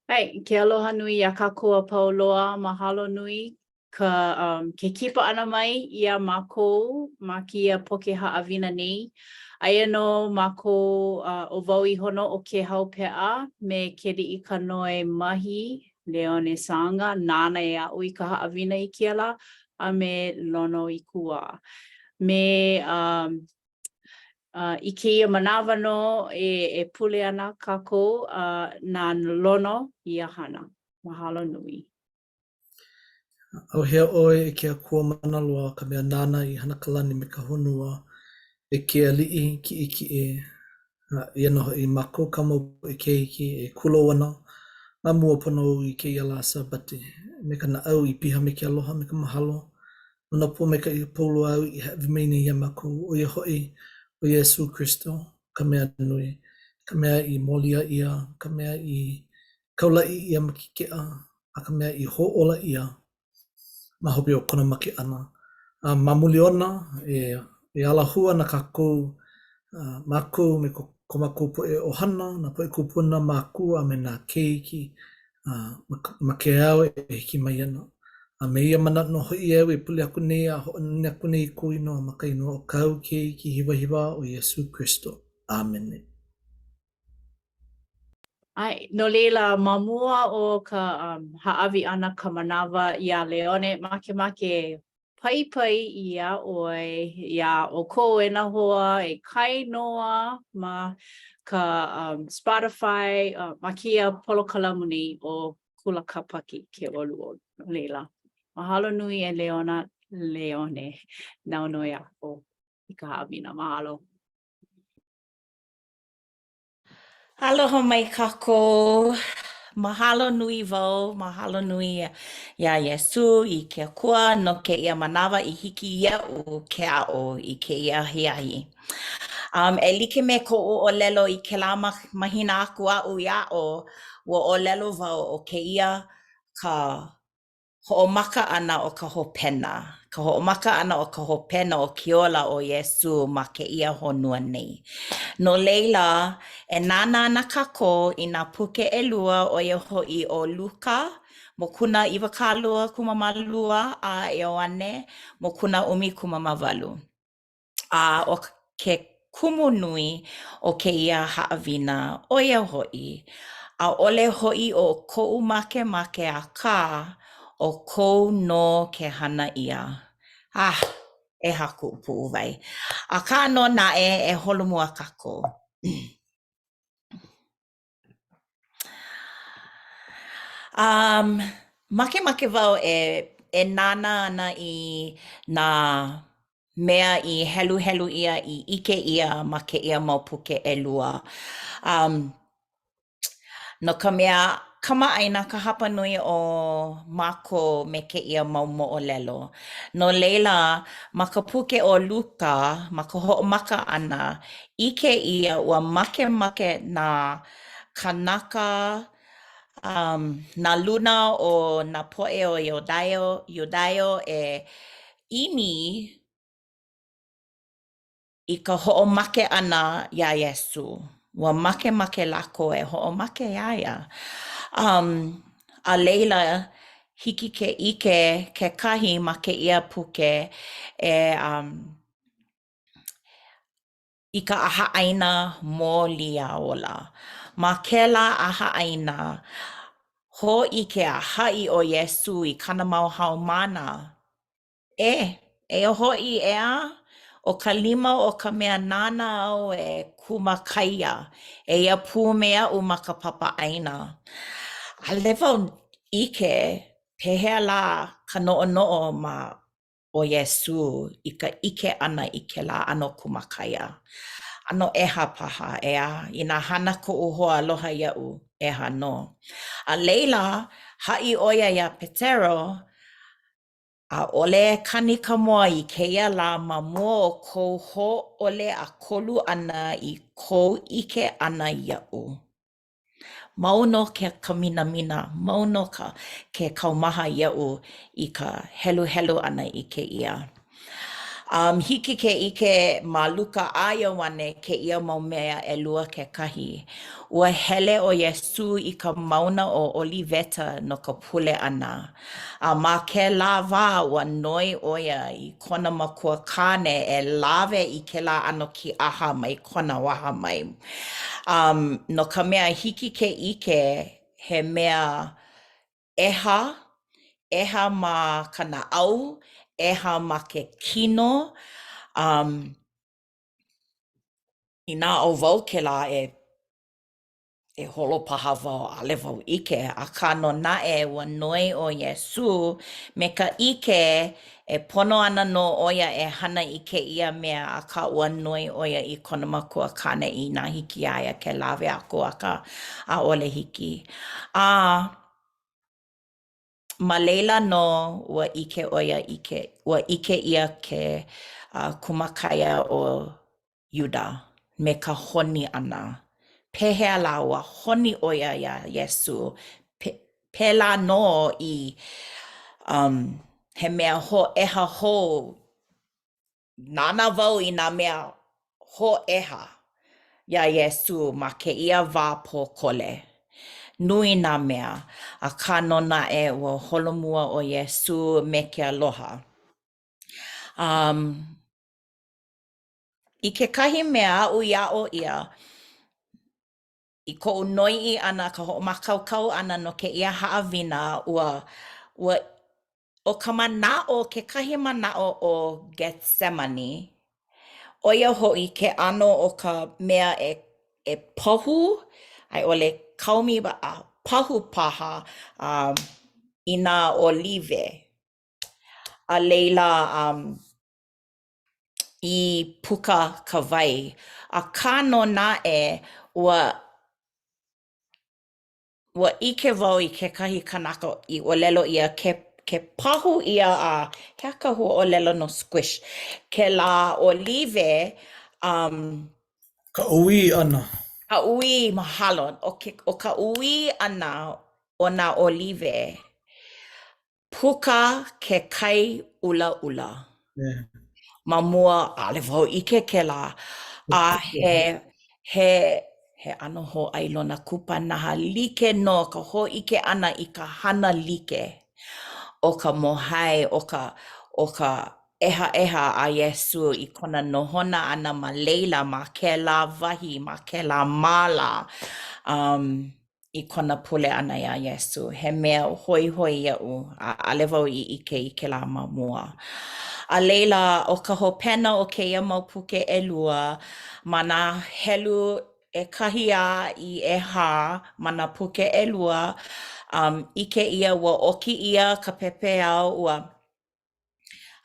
ʻAe, ke aloha nui iā kākou a pau loa, mahalo nui ka um, ke kipa ʻana mai iā mākou ma kēia poke haʻawina nei. Aia nō mākou, uh, ʻo wau iho nō ʻo Kēhau Peʻa me Keliʻikanoe Mahi Leone Sanga, nāna e aʻo i ka haʻawina i kēia lā, a me Lono Ikuwā. Me um, Uh, I kēia manawa nō e, e pule ana kākou uh, na Lono ia hana. Mahalo nui. ʻAuhea ʻoe e ke Akua mana loa, ka mea nāna i hana ka lani me ka honua, e ke Aliʻi kiʻekiʻe, a eia nō hoʻi mākou kāu mau poʻe keiki e kūlou ana ma mua pono ou i kēia lā Sābati, me ka naʻau i piha me ke aloha me ka mahalo No nā pōmaikaʻi a pau loa āu i hāʻawi mai nei iā mākou, ʻo ia hoʻi ʻo Iesū Kristo, ka mea nui, ka mea i molia ʻia, ka mea i kaulaʻi ʻia ma ke keʻa, a ka mea i hōʻola ʻia ma hope o kona make ʻana. A ma muli ona, e, e alahū ana kākou, uh, mākou me ko, ko mākou poʻe ʻohana, nā poʻe kūpuna mākua a me nā keiki, a ma, ma ke ao e hiki mai ana. A me ia manaʻo nō hoʻi au e pule aku nei a hoʻonani aku nei i kou inoa ma ka inoa o kāu Keiki hiwahiwa ʻo Iesū Kristo. ʻĀmene. ʻAe, no laila, ma mua o ka um, hāʻawi ʻana ka manawa iā Leone, makemake paipai iā ʻoe, iā ʻoukou e nā hoa, e kāinoa ma ka um, Spotify, uh, ma kēia polokalamu nei ʻo Kula Kāpaki ke ʻoluʻolu. No laila, mahalo nui e Leona Leone, nāu nō e aʻo i ka haʻawina. Mahalo. Aloha mai kākou. Mahalo nui wau, mahalo nui iā Iesū i ke Akua no kēia manawa i hiki iaʻu ke aʻo i kēia ahiahi. Um, e like me koʻu ʻōlelo i kēlā mahina aku aʻu i aʻo, ua ʻōlelo wau ʻo kēia ka hoʻomaka ʻana o ka hopena, ka hoʻomaka ʻana o ka hopena o ke ola o Iesū ma kēia honua nei. No laila, e nānā ana kākou i nā puke ʻelua, ʻo ia hoʻi ʻo Luka, mokuna 22 a Ioane, mokuna 18. A ʻo ke kumu nui o kēia haʻawina, ʻo ia hoʻi, ʻaʻole hoʻi ʻo koʻu makemake akā, ʻo kou nō ke hana ʻia. Ah, ʻeha kuʻu puʻuwai. Akā nō naʻe, e holomua kākou. Um, makemake wau e e nānā ana i nā mea i heluhelu ʻia, i ʻike ʻia ma kēia mau puke ʻelua. Um, no ka mea, kamaʻāina ka hapanui o mākou me kēia mau moʻolelo. No laila, ma ka puke ʻo Luka, ma ka hoʻomaka ʻana, ʻike ʻia ua makemake nā kānaka, um, nā luna o nā poʻe o Iudaio, Iudaio e ʻimi i ka hoʻomake ʻana iā Iesū. Ua makemake lākou e hoʻomake iā ia. Um, a laila, hiki ke ʻike kekahi ma kēia puke e um, i ka ʻahaʻaina Mōliaola. Ma kēlā ʻahaʻaina, hōʻike a haʻi ʻo Iesū i kāna mau haumāna, E, eia hoʻi, ʻeā, ʻo ka lima o ka mea nāna au e kumakaia, eia pū me aʻu ma ka papa ʻaina. ʻAʻole wau ʻike pehea lā ka noʻonoʻo ma o Iesū i ka ʻike ʻana i kēlā ʻano kumakaia. ʻAno ʻeha paha, ʻeā, inā hana koʻu hoa aloha iaʻu, ʻeha nō. A laila, haʻi ʻo ia iā Petero, ʻAʻole e kani ka moa i kēia lā ma mua o kou hōʻole ʻakolu ʻana i kou ʻike ʻana iaʻu. Mau nō ke ka minamina, mau nō ka ke kaumaha iaʻu i ka heluhelu ʻana i kēia. Um, hiki ke ʻike ma Luka a Ioane kēia mau mea ʻelua kekahi. Ua hele ʻo Iesū i ka mauna ʻo ʻOliveta no ka pule ʻana. A ma kēlā wā ua noi ʻo ia i kona makua kāne e lawe i kēlā ʻano kīʻaha mai kona waha mai. Um, no ka mea, hiki ke ʻike he mea ʻeha, ʻeha ma ka naʻau, ʻeha ma ke kino, um, inā ʻo wau kēlā e e holo paha wau, ʻaʻole wau ʻike, akā nō naʻe ua noi ʻo Iesū me ka ʻike e pono ana nō ʻo ia e hana i kēia mea, akā ua noi ʻo ia i kona makua kāne inā hiki iā ia ke lawe aku, akā ʻaʻole hiki. A ma laila nō ua ʻike ʻo ia i ke, ua ʻike ʻia ke uh, kumakaia o Iuda me ka honi ʻana. Pehea lā ua honi ʻo ia iā Iesū? Pe, pēlā nō i um, he mea hōʻeha hou. Nānā wau i nā mea hōʻeha iā Iesū ma kēia wā pōkole. Nui nā mea, akā nō naʻe ua holomua ʻo Iesū me ke aloha. Um, I kekahi mea aʻu i aʻo ʻia, i koʻu noiʻi ʻana, ka hoʻomākaukau ʻana no kēia haʻawina, ua, ua, ʻo ka manaʻo, kekahi manaʻo o Getsemani, ʻo ia hoʻi ke ʻano o ka mea e, e pahu, a i ʻole kaomi a pahu paha um, i nā ʻoliwe. A laila, um, i puka ka wai. Akā nō naʻe, ua ua ʻike wau i kekahi kanaka i ʻōlelo ʻia ke ke pahu ʻia a he aha ka huaʻōlelo no squish? Kēlā ʻoliwe, um. Ka ʻuwī ʻana. Ka ʻuwī, mahalo. ʻO ke ʻo ka ʻuwī ʻana o nā ʻoliwe, Puka ke kai ʻulaʻula. Ma mua, ʻaʻole wau ʻike kēlā. A he, he, he ʻano hōʻailona kupanaha like nō ka hōʻike ʻana i ka hana like ʻo ka mōhai, ʻo ka, ʻo ka ʻehaʻeha a Iesū i kona nohona ʻana ma laila, ma kēlā wahi, ma kēlā māla. Um. i kona pule ʻana iā Iesū. He mea hoihoi iaʻu, a ʻaʻole wau i ʻike i kēlā ma mua. A laila, ʻo ka hopena o kēia mau puke ʻelua, ma nā helu ʻekahi a i ʻehā ma nā puke ʻelua, um, ʻike ʻia ua ʻoki ʻia ka pepeiao, ua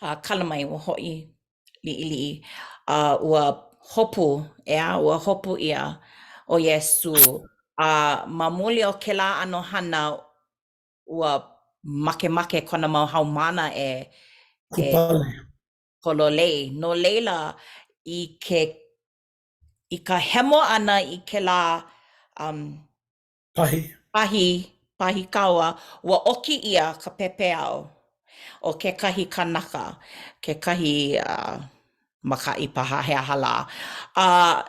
A kala mai ua hoʻi liʻiliʻi, a ua hopu, ʻeā, ua hopu ʻia ʻo Iesū. A ma muli o kēlā ʻano hana, ua makemake kona mau haumāna e e Kūpale. pololei. No laila, i ke i ka hemo ʻana i kēlā um, Pahi. Pahi, pahi kaua, ua ʻoki ʻia ka pepeiao o kekahi kanaka, kekahi uh, mākaʻi paha, he aha lā. A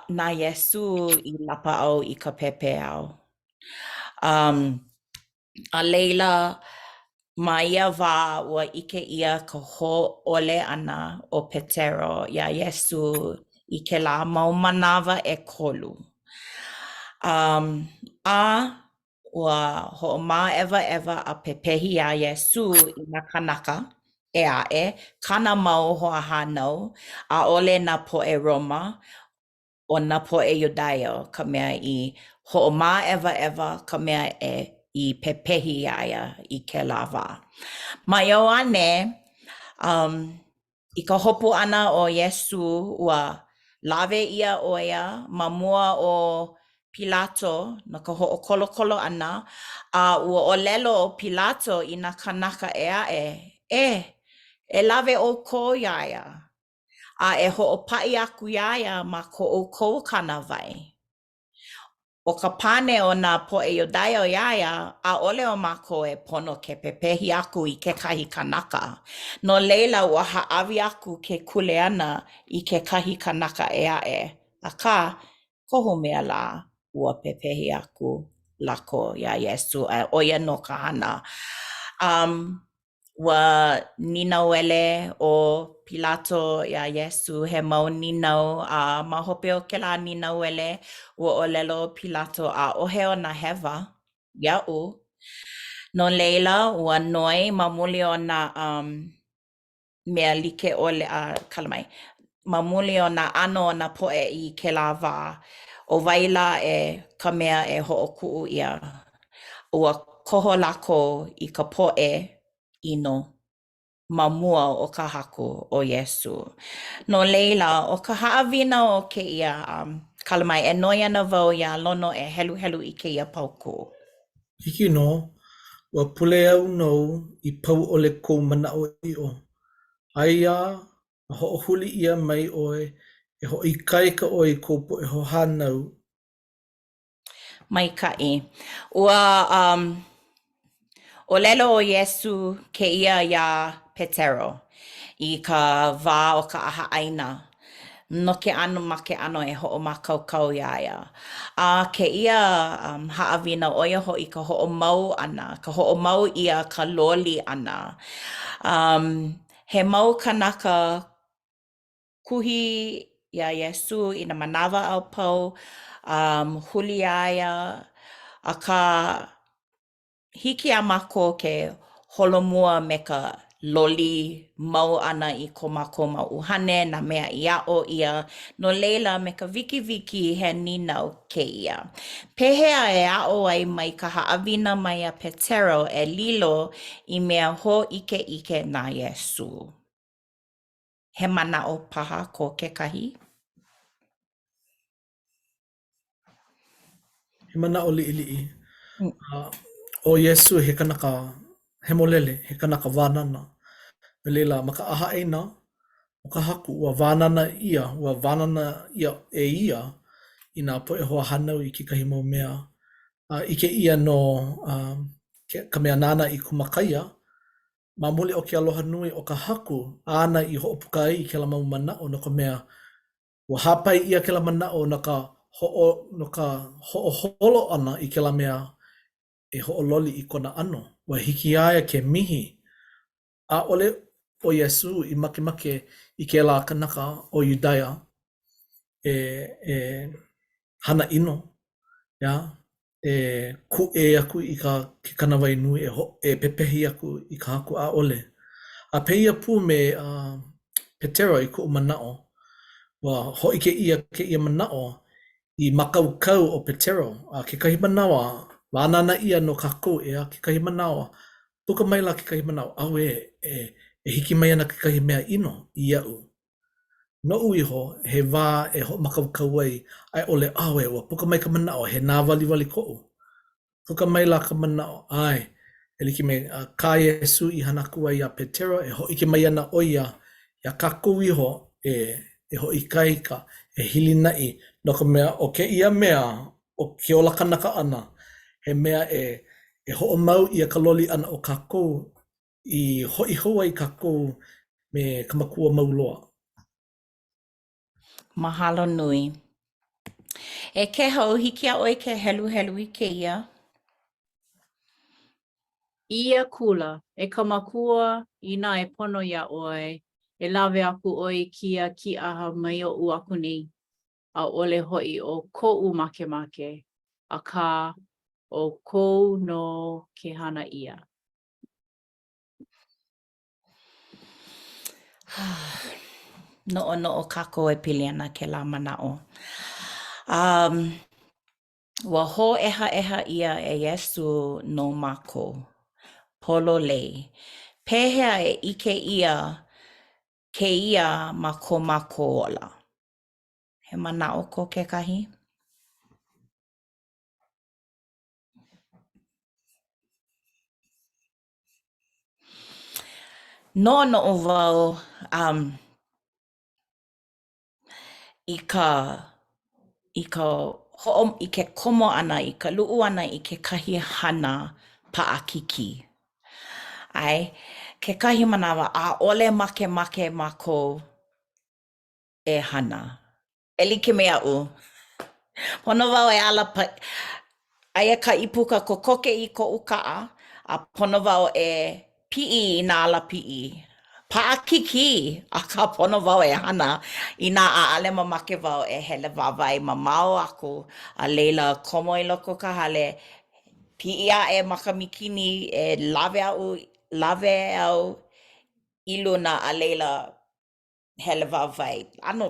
na Iesū i lapaʻau i ka pepeiao. Um, a laila, ma ia wā, ua ʻike ʻia ka hōʻole ʻana o Petero iā Iesū i kēlā mau manawa ʻekolu. Um, a ua hoʻomāʻewaʻewa a pepehi iā Iesū i nā kānaka ʻē aʻe, kāna mau hoahānau, ʻaʻole nā poʻe Roma, ʻo nā poʻe Iudaio ka mea i hoʻomāʻewaʻewa, ka mea e i pepehi iā ia i kēlā wā. Ma Ioane, um, i ka hopu ʻana o Iesū, ua lawe ʻia ʻo ia ma mua o Pilato no ka hoʻokolokolo ʻana, a ua ʻōlelo ʻo Pilato i nā kānaka ʻē aʻe, E, e lawe ʻoukou iā ia, a e hoʻopaʻi aku iā ia ma ko ʻoukou kānāwai. ʻO ka pane o nā poʻe Iudaio iā ia, ʻAʻole o mākou e pono ke pepehi aku i kekahi kanaka. No laila, ua hāʻawi aku ke kuleana i kekahi kanaka ʻē aʻe. Akā, kohu mea lā, ua pepehi aku lākou iā Iesū, a ʻo ia nō ka hana. Um, Ua nīnauele ʻo Pilato iā Iesū he mau nīnau, a ma hope o kēlā nīnauele, ua ʻōlelo ʻo Pilato, ʻAʻohe ona hewa iaʻu. No laila, ua noi ma muli o nā um, mea like ʻole, a kala mai, ma muli o nā ʻano o nā poʻe i kēlā wā, ʻo wai lā e ka mea e hoʻokuʻu ʻia? Ua koho lākou i ka poʻe ʻino ma mua o ka Haku ʻo Iesū. No laila, ʻo ka haʻawina o kēia um, kala mai, e noi ana wau iā Lono e heluhelu i kēia paukū. Hiki nō, ua pule au nou i pau ʻole kou manaʻoʻiʻo. Aia a hoʻohuli ʻia mai ʻoe e hoʻoikaika ʻoe i kou poʻe hoahānau. Maikaʻi. Ua um, ʻōlelo ʻo Iesū kēia iā Petero i ka wā o ka ʻahaʻaina no ke ʻano ma ke ʻano e hoʻomākaukau iā ia. A kēia um, haʻawina ʻo ia hoʻi ka hoʻomau ʻana, ka hoʻomau ʻia ka loli ʻana. Um, he mau kanaka kuhi iā Iesū i nā manawa a pau, um, huli iā ia, akā, hiki iā mākou ke holomua me ka loli mau ʻana i ko mākou mau ʻuhane, nā mea i aʻo ʻia. No laila, me ka wikiwiki he nīnau kēia. Pehea e aʻo ai mai ka haʻawina mai a Petero e lilo i mea hōʻikeʻike na Iesū? He manaʻo paha ko kekahi? He manaʻo liʻiliʻi. Uh, ʻo Iesū he kanaka hemolele, he kanaka wānana. No laila, ma ka ʻahaʻaina o ka Haku, ua wānana ʻia, ua wānana ʻia e ia i nā poʻe hoahānau i kekahi mau mea. A ʻike ʻia nō uh, ke, ka mea nāna i kumakaia, ma muli o ke aloha nui o ka Haku āna i hoʻopuka ai i kēlā mau manaʻo no ka mea, Ua hāpai ʻia kēlā manaʻo no ka hoʻo, no ka hoʻoholo ʻana i kēlā mea e hoʻololi i kona ʻano. Ua hiki iā ia ke mihi. ʻAʻole ʻo Iesū i makemake i kēlā kanaka ʻo Iudaia e, e hana ʻino, yeah? e kūʻē aku i ka ke kānāwai nui, e ho e pepehi aku i ka Haku, ʻaʻole. A pēia pū me uh, Petero i koʻu manaʻo, ua hōʻike ʻia kēia manaʻo i mākaukau ʻo Petero, a kekahi manawa, wānana ʻia no kākou, ʻeā, kekahi manawa, puka maila kekahi manaʻo, auē, e, e hiki mai ana kekahi mea ʻino iaʻu. Noʻu iho, he wā e hoʻomākaukau ai, a i ʻole, auē, ua puka mai ka manaʻo, he nāwaliwali koʻu. Puka maila ka manaʻo, ʻae, e like me kā Iesū i hana aku ai iā Petero, e hōʻike mai ana ʻo ia iā kākou iho e e hoʻoikaika, e hilinaʻi, no ka mea, ʻo kēia mea, ʻo ke ola kanaka ʻana, he mea e e hoʻomau ʻia ka loli ʻana o kākou i hoʻi hou ai kākou me ka Makua mau loa. Mahalo nui. E Kēhau, hiki iā ʻoe ke heluhelu i kēia? ʻĪ akula, E ka Makua, inā e pono iā ʻoe, e lawe aku ʻoe i kēia kīʻaha mai oʻu aku nei, ʻaʻole hoʻi ʻo koʻu makemake, akā, ʻo kou nō ke hana ʻia. Noʻonoʻo kākou e pili ana kēlā manaʻo. Um, ua hōʻehaʻeha ʻia e Iesū no mākou. Pololei. Pehea e ʻike ʻia kēia ma ko mākou ola? He manaʻo ko kekahi? Noʻonoʻo wau um i ka i ka. hoʻo, i ke komo ʻana, i ka luʻu ʻana i kekahi hana paʻakikī. ʻAe, kekahi manawa, ʻaʻole makemake mākou e hana. E like me aʻu. Pono wau e ala pa aia ka ʻīpuka kokoke i koʻu kaʻa, a pono wau e piʻi i nā alapiʻi. Paʻakikī, akā pono wau e hana inā ʻaʻale mamake wau e hele wāwae mamao aku, a laila komo i loko o ka hale, piʻi aʻe ma ka mikini e lawe aʻu lawe au i luna, a laila hele wāwae. ʻAno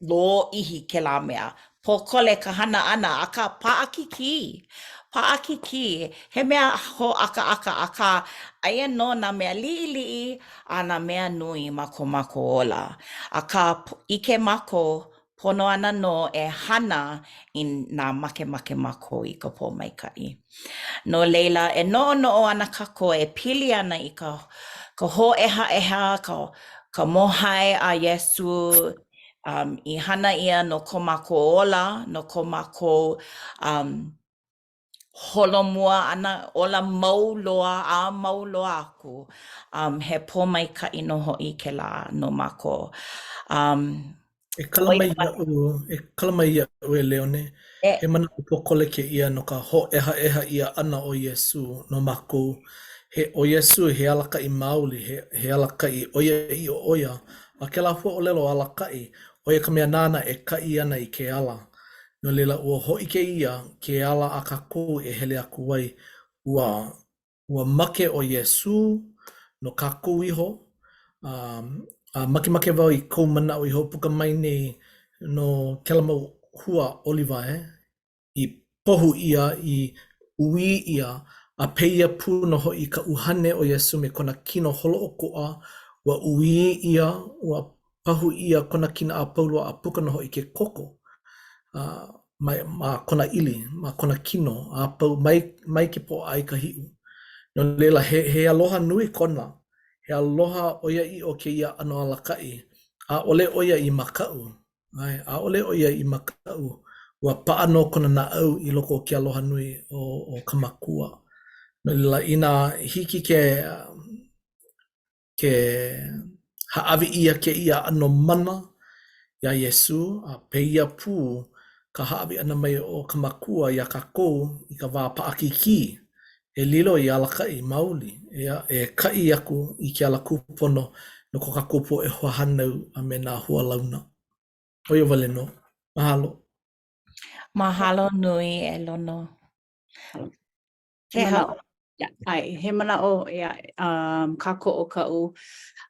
lōʻihi kēlā mea. Pōkole ka hana ʻana, akā paʻakikī. Paʻakikī. He mea hōʻakaʻaka, akā aia nō nā mea liʻiliʻi a nā mea nui ma ko mākou ola. Akā, ʻike mākou, pono ana nō e hana i nā makemake mākou i ka pōmaikaʻi. No laila, e noʻonoʻo ana kākou e pili ana i ka ka hōʻehaʻeha, ka ka mōhai a Iesū um, i hana ʻia no ko mākou ola, no ko mākou um, holomua ʻana, ola mau loa a mau loa aku. Um, he pōmaikaʻi nō hoʻi kēlā no mākou. Um, E kala mai iaʻu, e kala mai iaʻu e Leone, E. he manaʻo pōkole kēia no ka hōʻehaʻeha ʻia ʻana o Iesū no mākou. He, ʻo Iesū, he alakaʻi maoli, he, he alakaʻi ʻoiaʻiʻo ʻo ia. A kēlā huaʻōlelo alakaʻi, ʻo ia ka mea nāna e kaʻi ana i ke ala. No laila, ua hōʻike ʻia ke ala a kākou e hele aku ai, ua Ua make ʻo Iesū no kākou iho, a, a makemake wau i kou manaʻo i hoʻopuka mai nei no kēlā mau hua ʻoliva e, i pohu ʻia, i ʻuwī ʻia, a pēia pū nō hoʻi ka ʻuhane o Iesū me kona kino holoʻokoʻa, ua ʻuwī ʻia, ua pahu ʻia kona kino a pau loa a puka nō hoʻi ke koko. A ma, ma kona ʻili, ma kona kino, a pau mai, mai ke poʻo a i ka hiʻu. No laila, he, he aloha nui kona, he aloha ʻoiaʻiʻo kēia ʻano alakaʻi, ʻaʻole ʻo ia i makaʻu, ʻae, ʻaʻole ʻo ia i makaʻu, ua paʻa nō kona naʻau i loko o ke aloha nui o, o ka Makua. No laila, inā hiki ke ke hāʻawi ʻia kēia ʻano mana iā Iesū, a pēia pū ka hāʻawi ʻana mai o ka Makua iā kākou i ka wā paʻakikī, e lilo i alakaʻi maoli, e, e kaʻi aku i ke ala kūpono no ko kākou poʻe hoahānau a me nā hoalauna. ʻO ia wale nō. Mahalo. Mahalo nui e Lono. He manaʻo, ʻae, he manaʻo ia, um, kākoʻo kaʻu.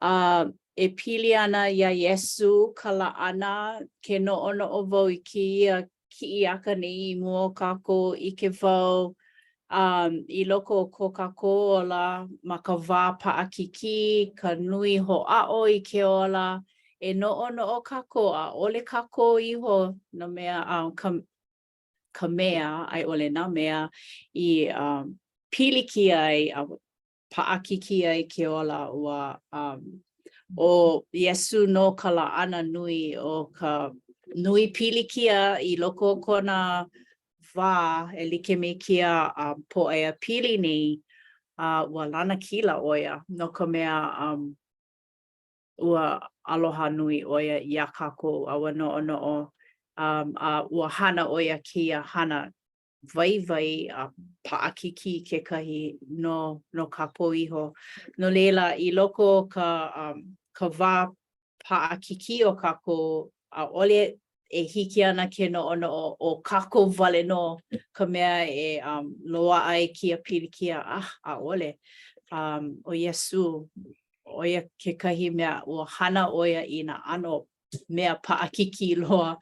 Uh, e pili ana iā Iesū ka laʻana, ke noʻonoʻo wau i kēia kiʻiaka nei i mua o kākou, ʻike wau um, i loko o ko kākou ola ma ka wā paʻakikī, ka nui hoʻāʻo i ke ola, e noʻonoʻo kākou, ʻaʻole kākou iho no mea, um, ka, ka mea, a i ʻole nā mea i um, pilikia ai a paʻakikī ai ke ola, ua um, ʻo Iesū nō ka laʻana nui o ka nui pilikia i loko o kona wā e like me kēia um, pōʻaiapili nei, a uh, ua lanakila ʻo ia no ka mea um, ua aloha nui ʻo ia iā kākou a ua noʻonoʻo um, a ua hana ʻo ia kēia hana waiwai a paʻakikī kekahi no, no kākou iho. No laila, i loko o ka, um, ka wā paʻakikī o kākou, ʻaʻole e hiki ana ke noʻonoʻo ʻo kākou wale nō ka mea e um, loaʻa ai kēia pilikia, ah, ʻaʻole. Um, ʻo Iesū, ʻo ia kekahi mea, ua hana ʻo ia i nā ʻano mea paʻakikī loa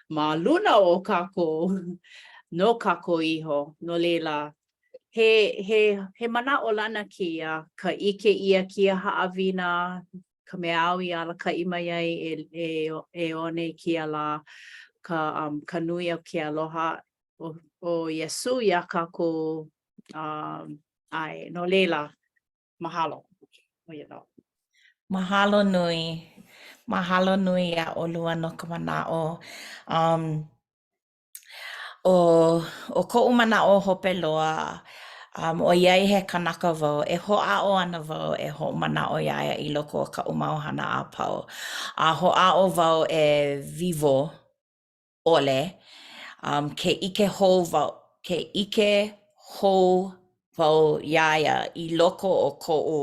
ma luna o kākou, no kākou iho. No laila, he, he, he manaʻolana kēia, ka ʻike ʻia kēia haʻawina, ka mea āu i alakaʻi mai ai e, e, e One i kēia lā, ka, um, ka nui o ke aloha o, o Iesū iā kākou, um, ʻae, no laila, mahalo. ʻO ia nō. Mahalo nui. Mahalo nui iā ʻolua no ka manaʻo. Um, ʻO, ʻo koʻu manaʻo hope loa, um, ʻoiai he kanaka wau, e hoʻāʻo ana wau e hoʻomanaʻo iā ia i loko o kaʻu mau hana a pau. A hoʻāʻo wau e wiwo ʻole, um, ke ʻike hou wau, ke ʻike hou wau iā ia i loko o koʻu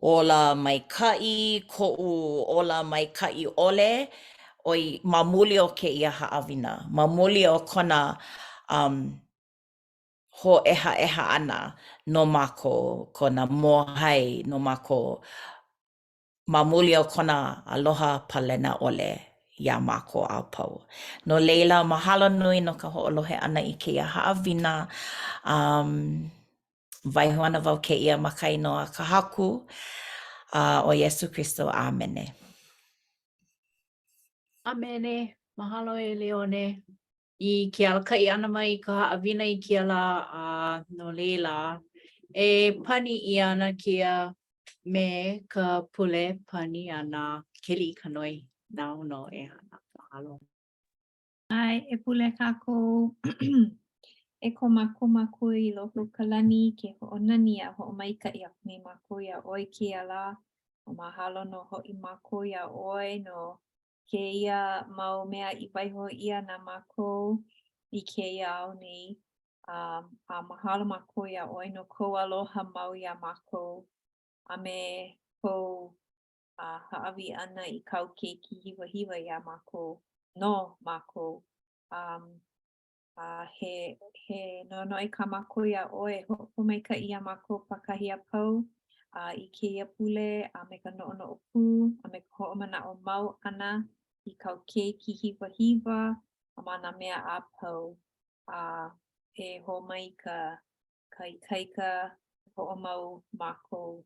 ola maikaʻi, koʻu ola maikaʻi ʻole, ʻoi, ma muli o kēia haʻawina, ma muli o kona um, hōʻehaʻeha ʻana no mākou, kona mōhai no mākou. ma muli o kona aloha palena ʻole iā mākou a pau. No laila, mahalo nui no ka hoʻolohe ʻana i kēia haʻawina. Um, waiho ana wau kēia ma ka inoa a ka Haku, uh, ʻo Iesū Kristo. ʻĀmene. ʻĀmene. Mahalo e Leone i ke alakaʻi ʻana mai i ka haʻawina i kēia lā, a no laila, e pani ʻia ana kēia me ka pule pani ʻana Keliʻikanoe nāu nō e hana. Mahalo. ʻAe, e pule kākou. E ko mākou Makua i loko o ka lani, ke hoʻonani a hoʻomaikaʻi aku nei mākou iā ʻoe kēia lā. A mahalo nō hoʻi mākou iā ʻoe no kēia mau mea i waiho ʻia na mākou i kēia ao nei. A, a mahalo mākou iā ʻoe no kou aloha mau iā mākou a me kou a hāʻawi ʻana i kāu keiki hiwahiwa iā mākou, no mākou. Um, a he, he nonoi kā mākou iā ʻoe e hoʻopōmaikaʻi iā mākou pākahi a pau a i kēia pule a me ka noʻonoʻo pū a me ka hoʻomanaʻo mau ʻana i kāu keiki hiwahiwa a ma nā mea a pau a e hō mai ka, ka ikaika e hoʻomau mākou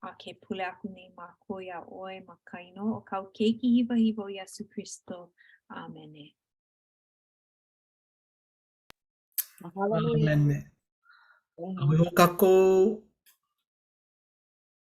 a ke pule aku nei mākou iā ʻoe ma ka inoa o kāu keiki hiwahiwa ʻo Iesū Kristo. ʻĀmene. Mahalo nui. ʻĀmene. A hui hou kākou.